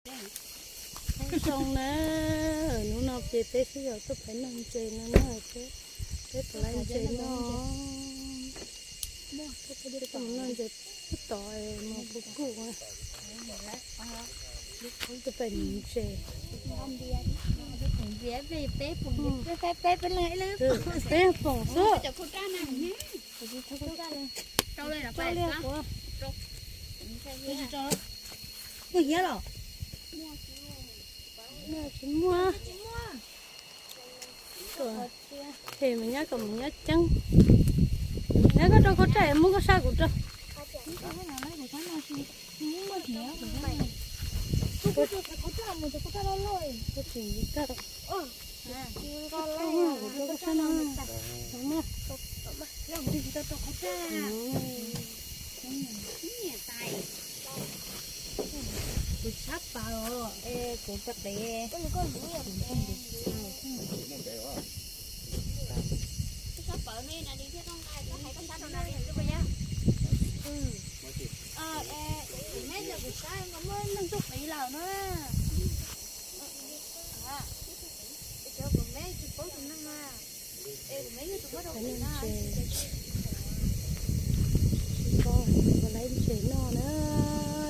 Zoo na, hnub no ces peb sib yaum tuaj pem noj ntses no na, peb pem laiv ntses no. Peb tuaj mus noj ntses puag tom mos puv kuj, tuaj pem ntses. Peb poom xwb. Muaj hiab los? Tsis muaj. Hem mas nyob kom mus nyob ceeb. Nyob koj rau khau raj, muab koj sab kuv rau. Kuv tshab plaws os, kuv tshab plaws. Kuv meb yog kuv saib nkaus muaj neeg tuaj qiv lawm na. Kuv meb tsis paub tus neeg na. Es kuv meb yog tus muab rau kuv na. Tsis paub, kuv laiv ntses noj na,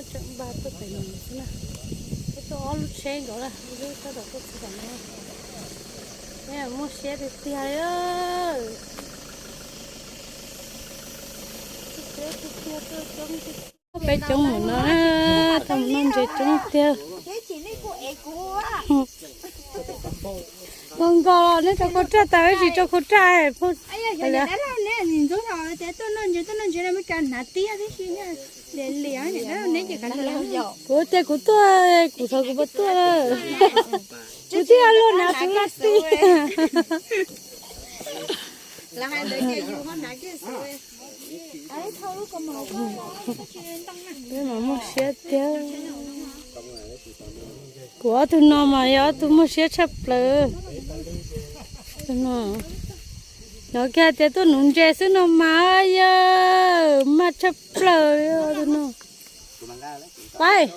tseem npaj tuaj pem no xwb na. Peb tuaj ob lub tsheb nkaus lawm, lub tab tom tuaj txog tom no. Peb muaj siab tiag tiag li. Peb coob mus no, tau mus noj ntses coob tiag. Nkaus nkaus los neb rau khau raj tas, tsis rau khau raj. Kuv tias kuv tuaj, kuv thov kuv puas tuaj. Kuv twb luag hnav kuv laj xi. Peb mas muaj siab tiag. Kuv ob tug no mas yog ob tug muaj siab tshaj plaws. Tus no, hnov kiag tias tuaj nuv ntses xwb no mas yog maj tshaj plaws li tus no. Pab,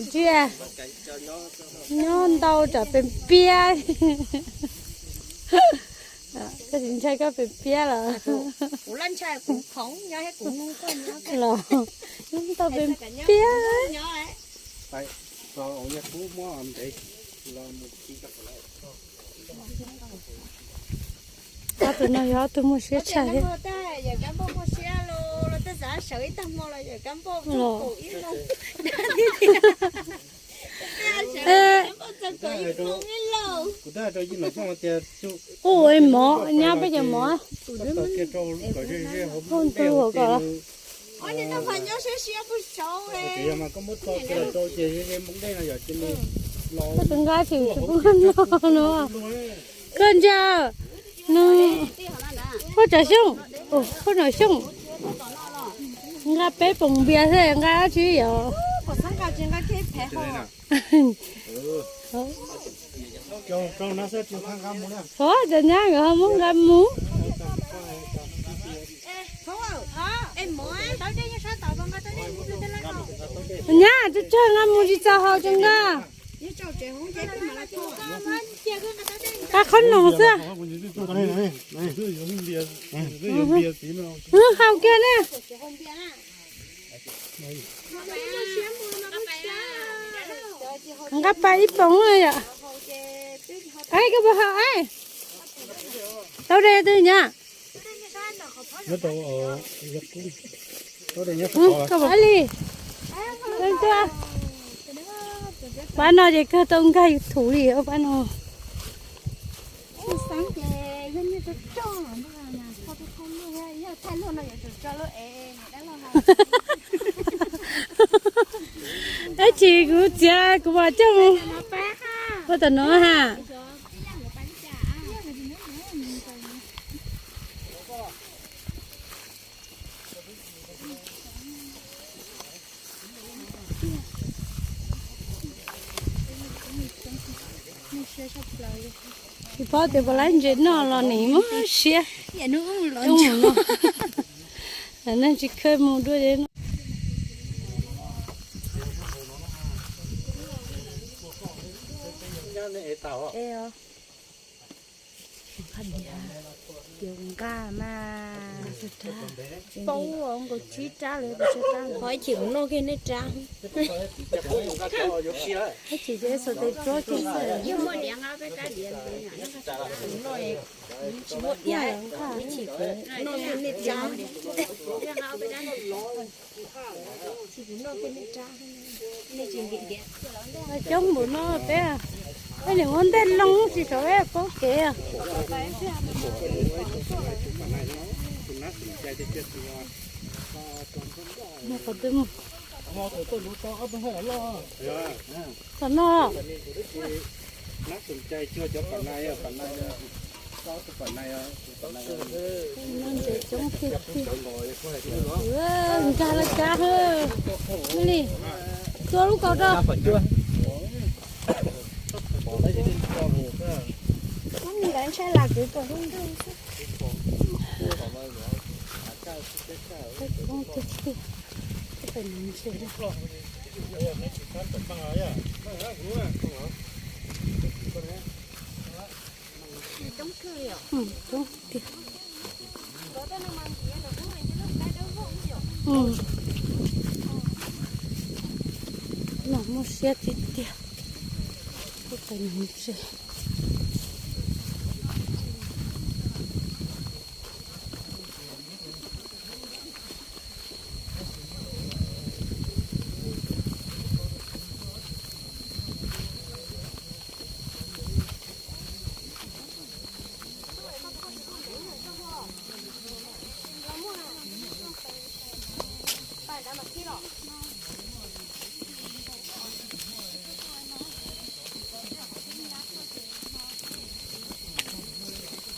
ntsia, nyob ntau tsam pem piab. Koj tsis ntshai koj pem piab los? Los, nyob ntau pem piab. Ob tug no yog ob tug muaj siab tshaj thiab. Ua mov, nyab peb cov mov. Koj tus nqa tsis tsis pub noj no. Koj ntsia, nws, Phauj Tsav Xyooj, Phauj Nom Xyooj, nqa peb poom npias xwb nqa dab tsi yom? Ov, cov nyab nkawd ho muab nqa mus. Nyab, tsawg tsawg nqa mus tsis txaus haus tsis nqa. Nqa qhob noom xwb. Haus kiag ne. Nqa pas ib poom yom. Koj puas haus? Tau de twg nyab? Koj puas li? Pab no ces kawg tau nkag YouTube li pab no. Tab sis kuv txiav kuv mam coj mus. Ua tom no ha. Tsis paub tias puas laib ntses noj los nim muaj siab. Neeg tsis khawj mus dua no. Nqaj mas, paub nkaus tsib rab lawm, ib chim kuv noj kiag nej rab. Ib chim ces xuas tes tsuab kiag xwb. Coob npaum no peb, peb niam muab ntej loo tsis tau peb paub kev. Qhov twg mus? Tom no. Ntses coob tiag tiag. Nkag los kav li. Tua lub kaus rau. Ntawd ntshai lam kwv kom lub ntuj xwb. Coob tiag tiag. Coob tiag. Los muaj siab tiag tiag.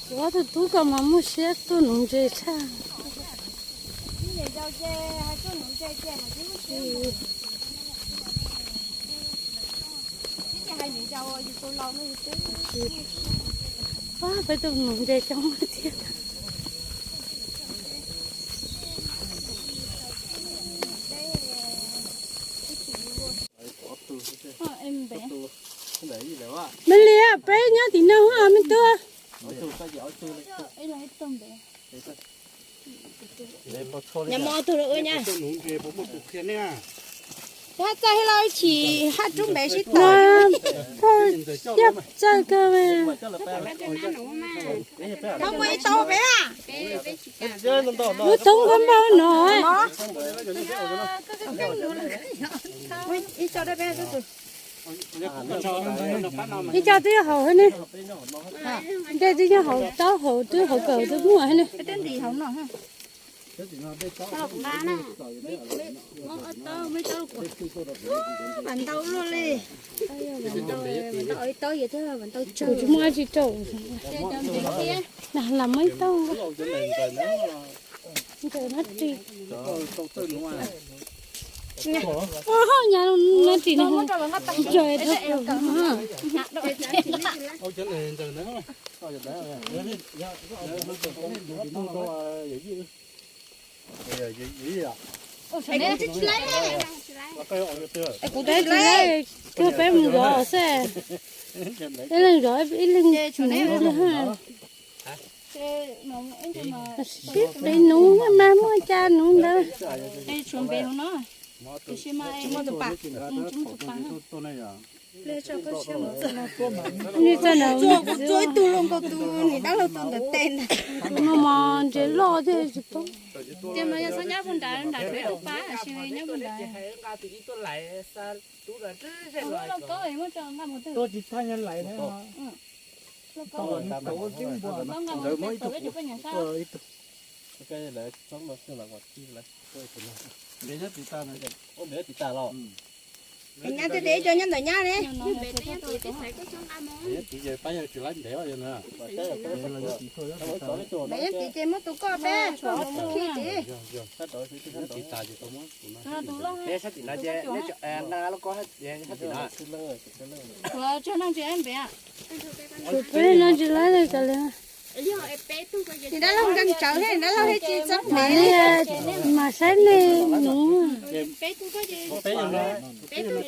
Kuv ob tug tub ko mas muaj siab tuaj nuv ntses tshaj. Peb tuaj nuv ntses coob thiab. Me liab, peb nyob tim no me tub. Hab txawj hab los ib chim hab rub npe sib tau. Yaj txawj kawg. Tau muaj ib tau peb a. Lub toob koj npaj no. Ib co twb yog hauv ne. Ib co twb yog hauv taub hauv twb hauv kawm twb muaj ne. Ntau luaj li. Ntau ib taub yog thiab ntau tsawg. Tsis muaj dab tsi rau. Lam muaj ib taub. Ntsaws nab ris. Ua hauj nyab nab ris no. Ntsaws Kuv tsis laib, kawg peb mus zov xwb. Ib leeg zov ib leeg nuv xwb ha. Sib pliv nuv mas muaj cas nuv ntawd. Ib tug loj nkaus tus niam dab laug tus ntawm tes ntag. Mos mos ntses loj thiab tsis paub. Tuaj tsis txhob nyob lais thiab. Nyab tej tes ib co nyob ntawm nyab ne. Ntev yog tsis laib ntev os. Ntev yog tsis ces muab tus koj peb tshuav mus khi ces. Tshuav peb no tsis laib li cas li. Nim dab laug nkees tsawv thiab nim dab laug thiaj tsis txawj mam li, mam saib nej nuv. Nyias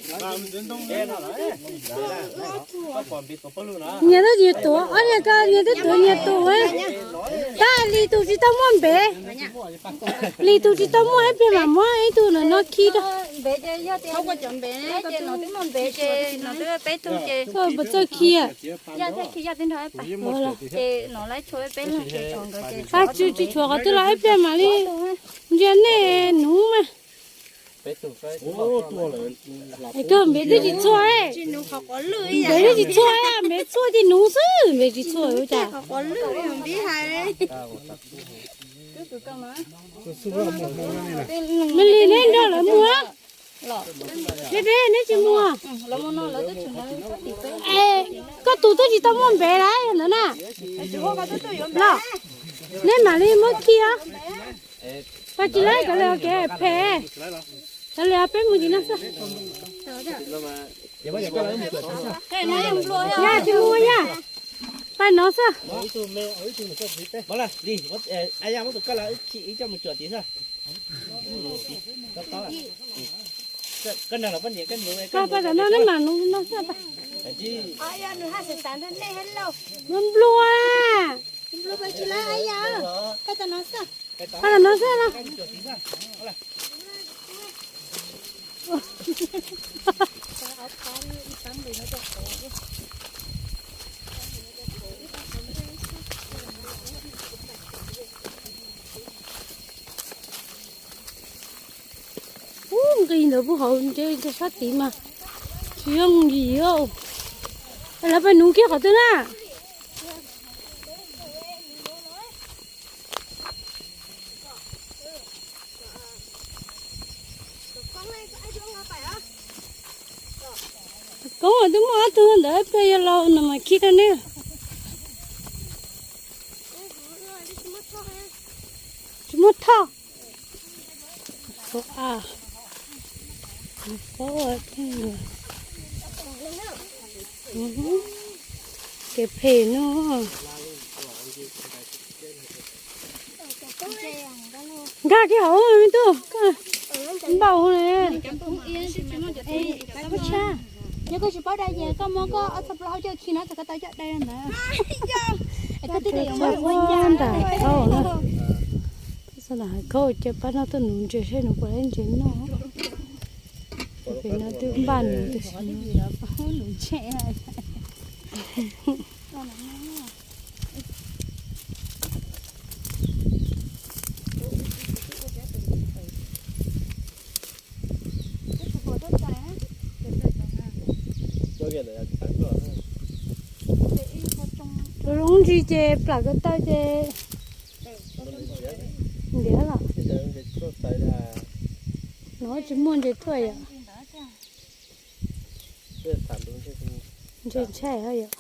twb nyias tuav, ob niag ko nyias twb tuav nyias tus. Tab lis tus tsis tau muaj npe, lis tus tsis tau muaj, ib pliag mam muab ib tug ntawm no khi rau. Puas txawj khi? Ab, tsis tshuav qhov twg los ib pliag mam li ntsia nej nuv mas. Es koj npe twb tsis txhua, npe twb tsis txhua, npe txhua ces nuv xwb, npe tsis txhua ua cas. Me lis neb nrog lawv mus, neb neb tsis mus. Es koj tus twb tsis tau muaj npe lawm ntawd na. Los, neb mam li muab khi os. Pab tsis laib cov li kev phem, cov li peb mus tim no xwb. Yog tsis mus yog pab no xwb. Pab tam no neb mam mus no xwb. Nplua, pab tam no xwb los. Ub, nqis ntawd puag hauv nce rau sab tid mas tsis yooj yim. Lawv pais nuv kiag qhov twg na? Koob twb muaj ob tug ntawd, peb yog laus no mas khi rau neb. Tsis muaj thoj. Kev phem no. Nkag kiag hauv me tub, npaum ne. Yog koj tsis paub dai ces koj muab koj ob txhab plaub hau coj khi no txog koj tau coj dai ntawd. Koj tib nram thaub na. Txog nram hav khaub ua cas pab no tuaj nuv ntses seb nuv puas laib ntses noj. Pem no twb npaj nuv tab sis nuv ntses. Zoo ntsis ces plam ko taw ces ntiav los. No tsis muaj ntses tuaj yom. Ntshai ntshai yom.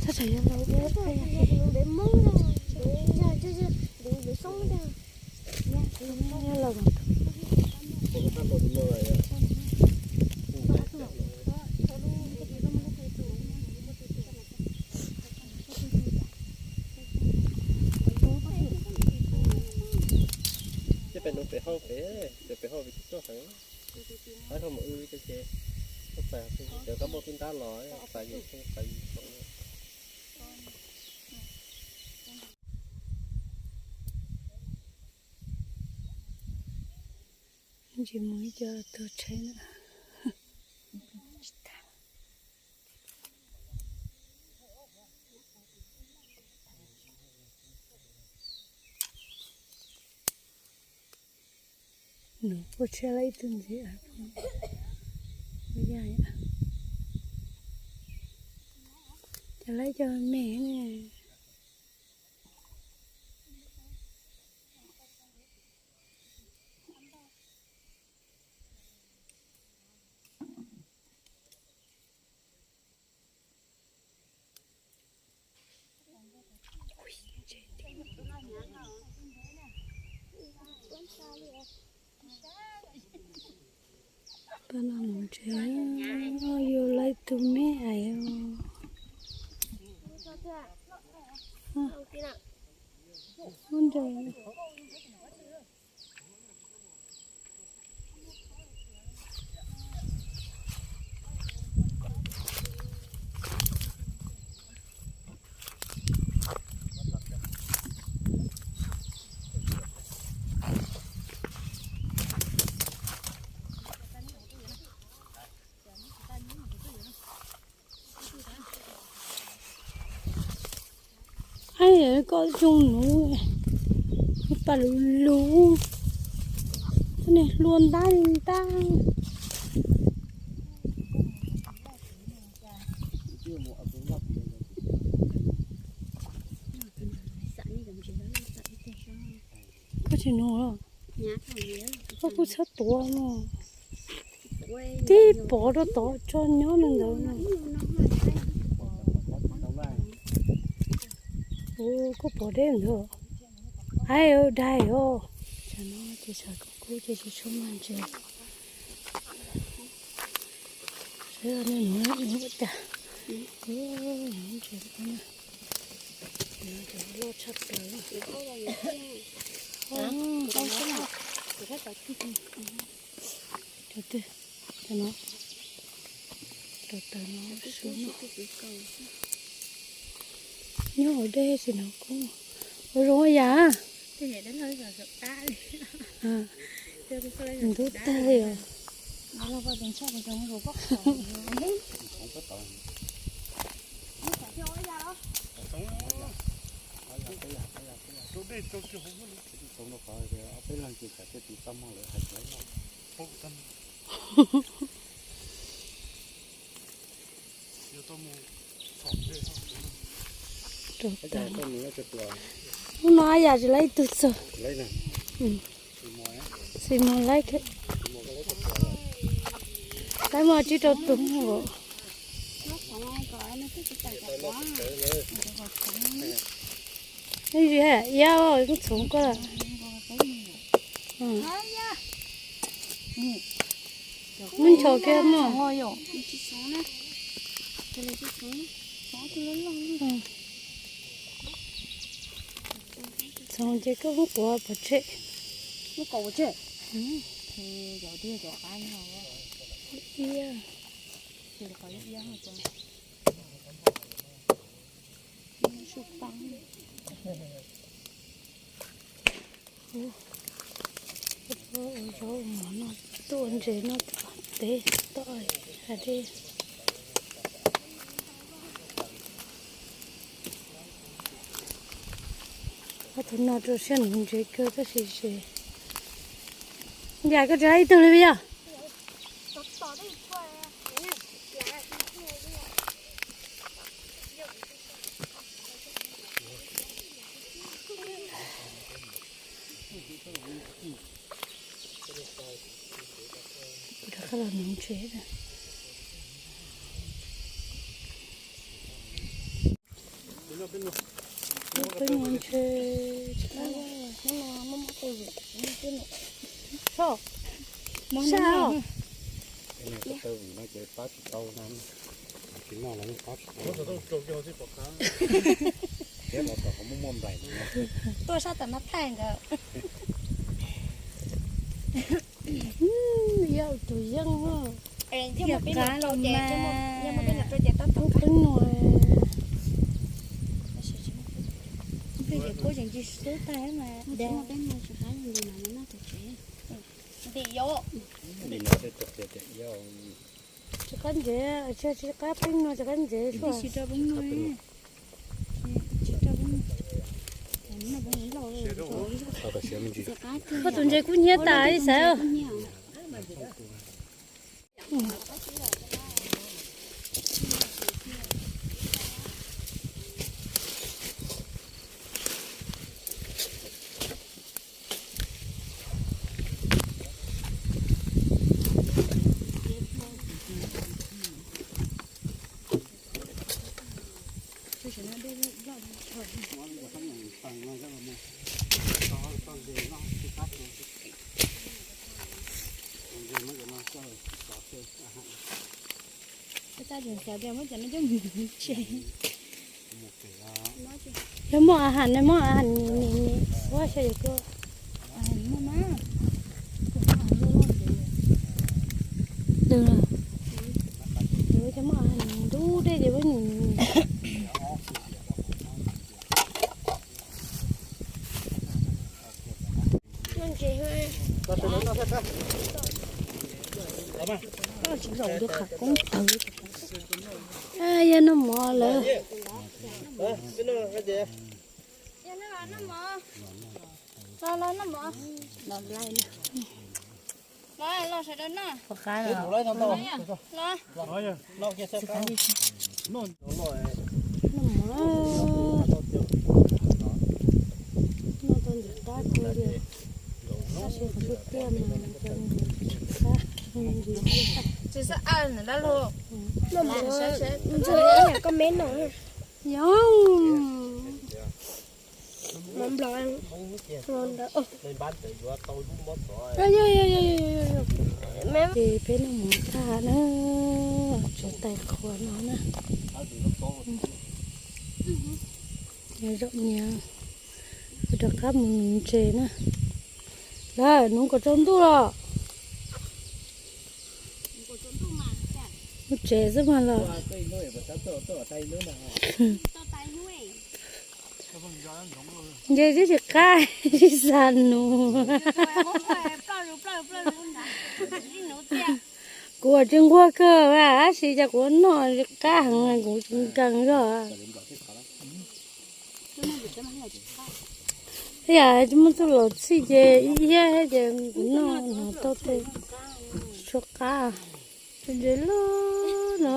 Txhob tsam yog laus ua. Ces pem nuv pem hauj pem, pem hauj pem tsis tuaj heev. Ab, mus wb ces, cov kab npauj twb ntab los, xav yus xav yus. Ntsis mus ib co tug tsheb na. Nws puas tsheb lawm ib tug ntxiv. Ua yam, cas lawv cov me ne. Pab no mus tsev, yuav lawv tus me ais os. Ub, nrog Ai, koj zoo nuv, ib pas lug lug, ne hlua ntab li ntab. Koj tsis nuv los? Koj kuj txhob tuav no. Tib pov rau tod tso nyob no ntawd no. Ua, koj pov deb ntawd. Ai, dai os. Tsam no ces tsam koj kub ces tsis tshua mag ntses. Sawv daws nug ua cas, ntses loj tshaj plaws. Cov twg, cov no, cov taws no, nyob hauv dej xwb no kuj ua zoo yam. Ntub tag li os. Hnub no yam tsis laib ib tug txog. Xis mus laib, laib muaj tsib rau tus. Ib yam, txhoov koj. Muab ncho kiag mog. Txhoov ces koj muab kuav pov tseg. Ua zaub mov no, tuaj ntses no, teb toj, ha dej. Ob tug no rau siab nuv ntses kawg tab sis ces, yam koj tsis hais ib tug li yog. Kuv rov qab los nuv ntses. Peb nuv ntses, sab os. Tuaj sab tom no thaij nkawd. Yog tus yeej, yog qab los mas, qeeb nuav. Tsis qab ntsev, tsis qab qeeb nuav, tsis qab ntsev. Koj tus ntses kub hnyiab tas ib xav. Lawv muaj a has, muaj a has nim nim nim. Ua xyov yog koj, ntub dej ces ua nws. Yog noj mov lawm. Los, los sawv daws noj. Noj mov, noj tau ntxim qab kawg li. Tab sis qhov tiag tiag mas cov ntxim qab ntxim tiag. Noj mov, koj me no. Yog. Mov nplog, mov ntawd. Ces peb noj mov tag na, tsuav tais qhua no na. Nyob zoo nyob, rov qab mus nuv ntses na. Lawm, nuv kom tsaus ntuj los. Mus tsev xwb mas los. Nce twb tsis qab, tsis xav nuv. Kuv tsis nquag kawg, tab sis cas kuv noj tsis qab heev, kuv nkees zog. Yam muaj txuj lom txhij ces ib yam ces kuv noj no tau tej suab qab. Ntses loj no,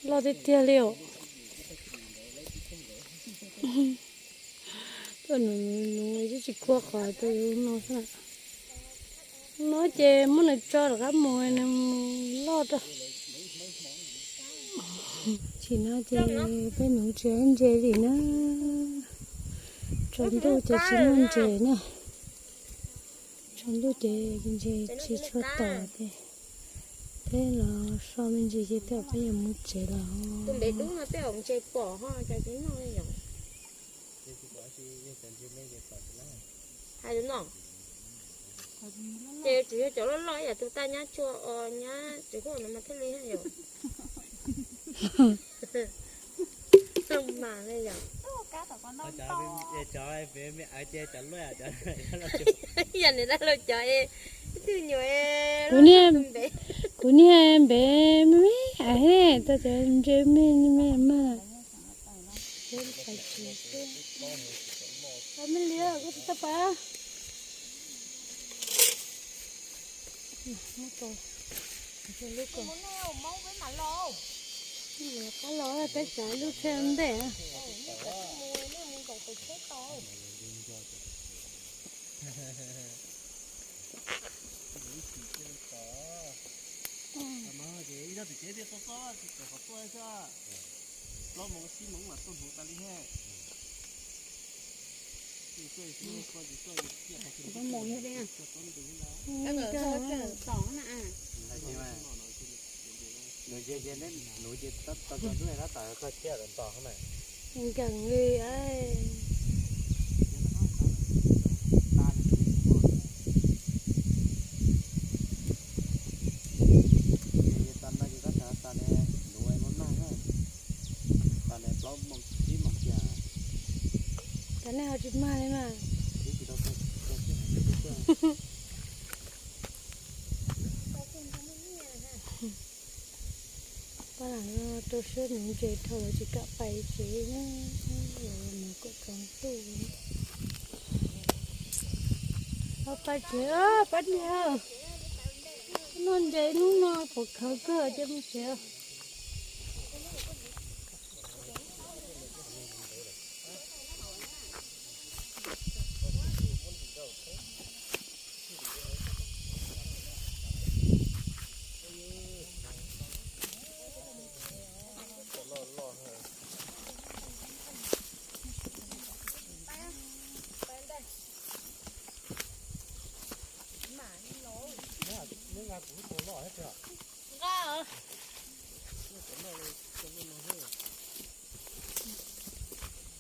loj tiag tiag li os. Tuaj nuv nuv twb tsis khuam qhov twb no xwb. No ces muab nws tso rov qab mus nws mus loj rau. Tsis no ces peb nuv tsis ntses li na. Tsaus ntuj ces tsis muaj ntses na. Tsaus ntuj ces ntses tsis tshua tom ces peb los so me ntsis ces peb yuav mus tsev los. Hais no, ces tsuas yog cov loj loj ib yam tus tag nyab tsua os, nyab tsis huaj no mas thiaj li yog. Mas li yog. Yog nws dab laug cov es, ib tug nyuam es, kuv niag npe me me, tau cov ntses me me mas. Me liab, koj tsis tau pab. Qab los peb xav lub tsheb ntej. Nkees li. Cov nej ho tsis mag li mas. Pab lam no rau siab nuv ntses dhau lawv tsis kam pais tsev na, lawv mus kom tsaus ntuj. Ho pais tsev pab niag, noj ntses hnub no pom khawv kawg ces mus tsev.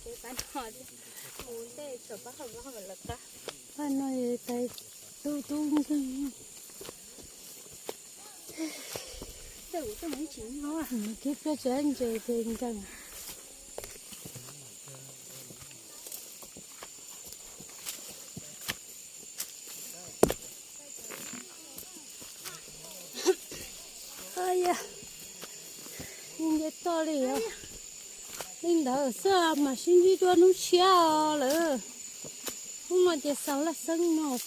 Nqa. Pab no, mus ntej tsom pab hauv lawv qab. Pab no tais tub tub nkeeg. Kib pliag tsis ntses ces nkeeg. Nce toj li os. Li ntawd xwb mas sib ntsib dua hnub tshiab lawm. Hnub no ces xaus laj xeeb no.